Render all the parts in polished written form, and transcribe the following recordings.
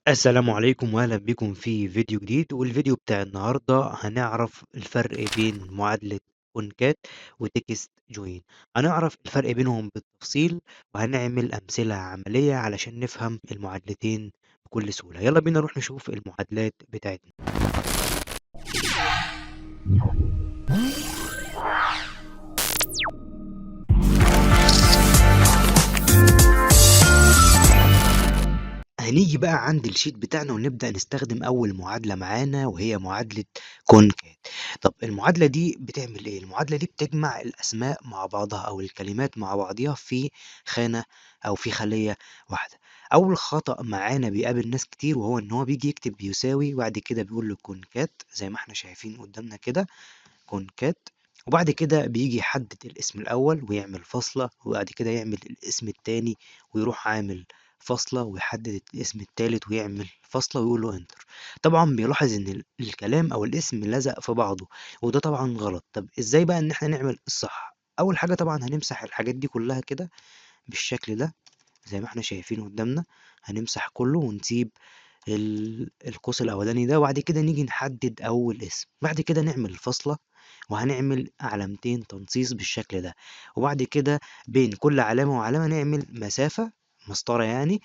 السلام عليكم واهلا بكم في فيديو جديد. والفيديو بتاع النهارده هنعرف الفرق بين معادلة concat و text join. هنعرف الفرق بينهم بالتفصيل وهنعمل أمثلة عملية علشان نفهم المعادلتين بكل سهولة. يلا بينا نروح نشوف المعادلات بتاعتنا. هنيجي بقى عند ال sheet بتاعنا ونبدأ نستخدم أول معادلة معانا وهي معادلة concat. طب المعادلة دي بتعمل إيه؟ المعادلة دي بتجمع الأسماء مع بعضها أو الكلمات مع بعضيها في خانة أو في خلية واحدة. أول خطأ معانا بيقابل ناس كتير وهو إن هو بيجي يكتب يساوي وبعد كده بيقول له concat زي ما إحنا شايفين قدامنا كده concat، وبعد كده بيجي يحدد الاسم الأول ويعمل فاصلة، وبعد كده يعمل الاسم التاني ويروح عامل فاصلة ويحدد الاسم التالت ويعمل فاصلة ويقول له enter. طبعا بيلاحظ ان الكلام او الاسم لزق في بعضه، وده طبعا غلط. طب ازاي بقى ان احنا نعمل الصح؟ اول حاجة طبعا هنمسح الحاجات دي كلها كده بالشكل ده زي ما احنا شايفين قدامنا، هنمسح كله ونسيب القوس الاولاني ده، وبعد كده نيجي نحدد اول اسم، بعد كده نعمل الفاصلة وهنعمل علامتين تنصيص بالشكل ده، وبعد كده بين كل علامة وعلامة نعمل مسافة مسطرة يعني،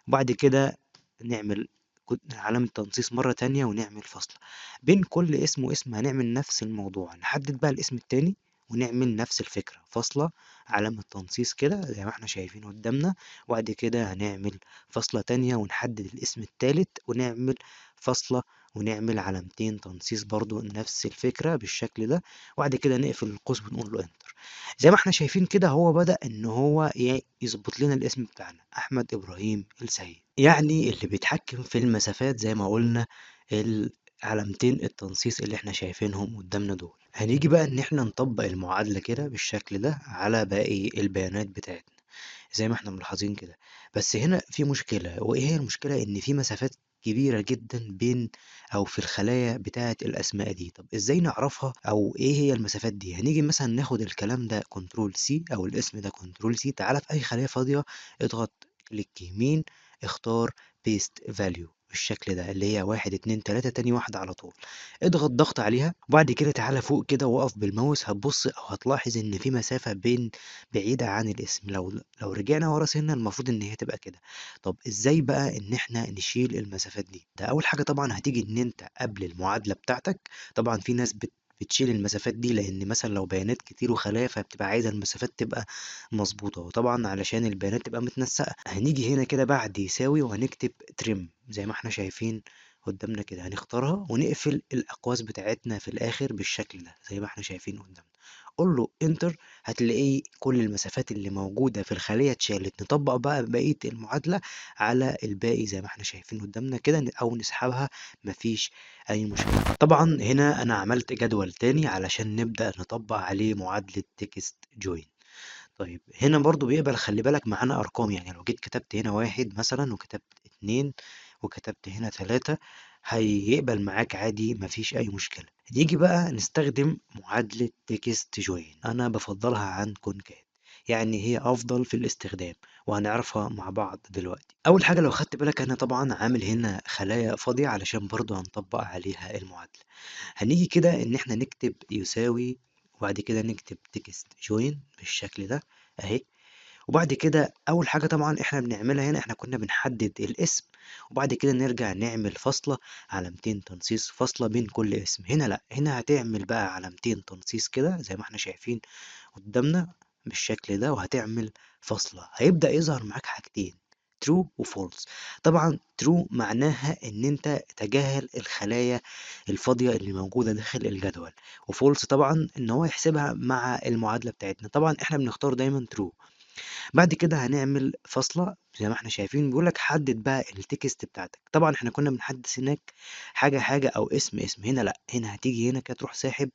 وبعد كده نعمل علامة تنصيص مرة تانية ونعمل فاصلة بين كل اسم واسم. هنعمل نفس الموضوع، نحدد بقى الاسم التاني ونعمل نفس الفكرة، فاصلة علامة تنصيص كده زي ما احنا شايفين قدامنا، وبعد كده هنعمل فاصلة تانية ونحدد الاسم التالت ونعمل فاصلة ونعمل علامتين تنصيص برضو نفس الفكرة بالشكل ده، وبعد كده نقفل القوس ونقول له انتر. زي ما احنا شايفين كده هو بدأ ان هو يظبط لنا الاسم بتاعنا احمد ابراهيم السيد. يعني اللي بيتحكم في المسافات زي ما قلنا العلامتين التنصيص اللي احنا شايفينهم قدامنا دول. هنيجي بقى ان احنا نطبق المعادلة كده بالشكل ده على باقي البيانات بتاعتنا زي ما احنا ملاحظين كده، بس هنا في مشكلة. وايه هي المشكلة؟ ان في مسافات كبيرة جدا بين او في الخلايا بتاعة الاسماء دي. طب ازاي نعرفها او ايه هي المسافات دي؟ هنيجي مثلا ناخد الكلام ده control C او الاسم ده control C، تعالى في اي خلية فاضية اضغط click يمين اختار paste value بالشكل ده اللي هي 1 2 3 تاني واحدة على طول، اضغط ضغط عليها، وبعد كده تعالى فوق كده وقف بالماوس، هتبص او هتلاحظ ان في مسافة بين بعيدة عن الاسم. لو رجعنا ورا سنة المفروض ان هي تبقى كده. طب ازاي بقى ان احنا نشيل المسافات دي؟ ده اول حاجة طبعا هتيجي ان انت قبل المعادلة بتاعتك، طبعا في ناس بتشيل المسافات دي لان مثلا لو بيانات كتير وخلايا فبتبقى عايزة المسافات تبقى مظبوطة، وطبعا علشان البيانات تبقى متنسقة. هنيجي هنا كده بعد يساوي وهنكتب trim زي ما احنا شايفين قدامنا كده، هنختارها ونقفل الأقواس بتاعتنا في الآخر بالشكل ده زي ما احنا شايفين قدامنا. قول له enter، هتلاقيه كل المسافات اللي موجودة في الخلية اتشالت. نطبق بقى بقية المعادلة على الباقي زي ما احنا شايفين قدامنا كده، أو نسحبها، مفيش أي مشكلة. طبعا هنا أنا عملت جدول تاني علشان نبدأ نطبق عليه معادلة text join. طيب هنا برضو بيقبل، خلي بالك معانا أرقام، يعني لو جيت كتبت هنا 1 مثلا وكتبت 2 وكتبت هنا 3 هيقبل معاك عادي، مفيش أي مشكلة. نيجي بقى نستخدم معادلة text join، أنا بفضلها عن concat، يعني هي أفضل في الاستخدام وهنعرفها مع بعض دلوقتي. أول حاجة لو خدت بالك أنا طبعا عامل هنا خلايا فاضية علشان برضو هنطبق عليها المعادلة. هنيجي كده إن إحنا نكتب يساوي وبعد كده نكتب text join بالشكل ده أهي، وبعد كده أول حاجة طبعا إحنا بنعملها هنا إحنا كنا بنحدد الاسم، وبعد كده نرجع نعمل فاصلة علامتين تنصيص فاصلة بين كل اسم. هنا لأ، هنا هتعمل بقى علامتين تنصيص كده زي ما إحنا شايفين قدامنا بالشكل ده، وهتعمل فاصلة. هيبدأ يظهر معاك حاجتين true و false. طبعا true معناها ان انت تجاهل الخلايا الفاضية اللي موجودة داخل الجدول، و false طبعا ان هو يحسبها مع المعادلة بتاعتنا. طبعا احنا بنختار دايما true. بعد كده هنعمل فاصلة زي ما احنا شايفين، بيقولك حدد بقى ال text بتاعتك. طبعا احنا كنا بنحدد هناك حاجة حاجة او اسم اسم، هنا لا، هنا هتيجي هنا كده تروح ساحب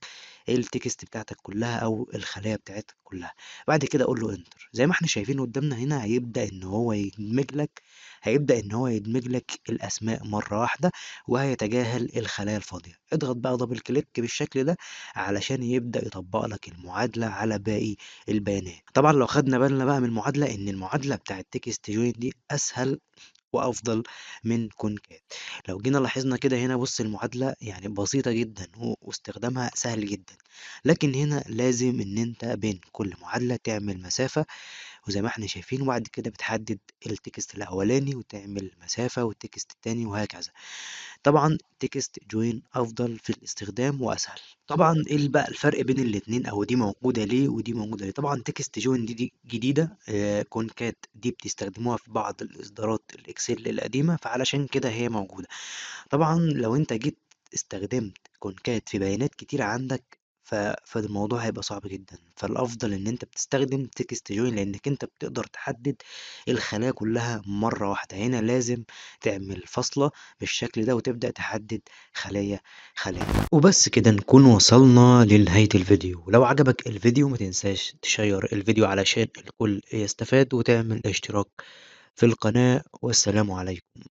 ال text بتاعتك كلها او الخلايا بتاعتك كلها. بعد كده اقول له enter. زي ما احنا شايفين قدامنا هنا هيبدأ ان هو يدمج لك، هيبدأ ان هو يدمج لك الاسماء مرة واحدة وهيتجاهل الخلايا الفاضية. اضغط بقى double click بالشكل ده علشان يبدأ يطبق لك المعادلة على باقي البيانات. طبعا لو خدنا بالنا بقى من المعادلة، ان المعادلة بتاعت text join دي اسهل وأفضل من concat. لو جينا لاحظنا كده هنا بص المعادلة يعني بسيطة جدا واستخدامها سهل جدا، لكن هنا لازم إن أنت بين كل معادلة تعمل مسافة وزي ما احنا شايفين، وبعد كده بتحدد ال text الأولاني وتعمل مسافة وال text التاني وهكذا. طبعا text join أفضل في الاستخدام وأسهل. طبعا ايه بقى الفرق بين الاتنين، او دي موجودة ليه ودي موجودة ليه؟ طبعا text join دي جديدة، concat دي بتستخدموها في بعض الإصدارات ال Excel القديمة، فعلشان كده هي موجودة. طبعا لو انت جيت استخدمت concat في بيانات كتير عندك فالموضوع هيبقى صعب جدا، فالافضل ان انت بتستخدم text join لانك انت بتقدر تحدد الخلايا كلها مرة واحدة. هنا لازم تعمل فاصلة بالشكل ده وتبدأ تحدد خلايا خلايا. وبس كده نكون وصلنا لنهاية الفيديو. لو عجبك الفيديو ما تنساش تشير الفيديو علشان الكل يستفاد، وتعمل اشتراك في القناة، والسلام عليكم.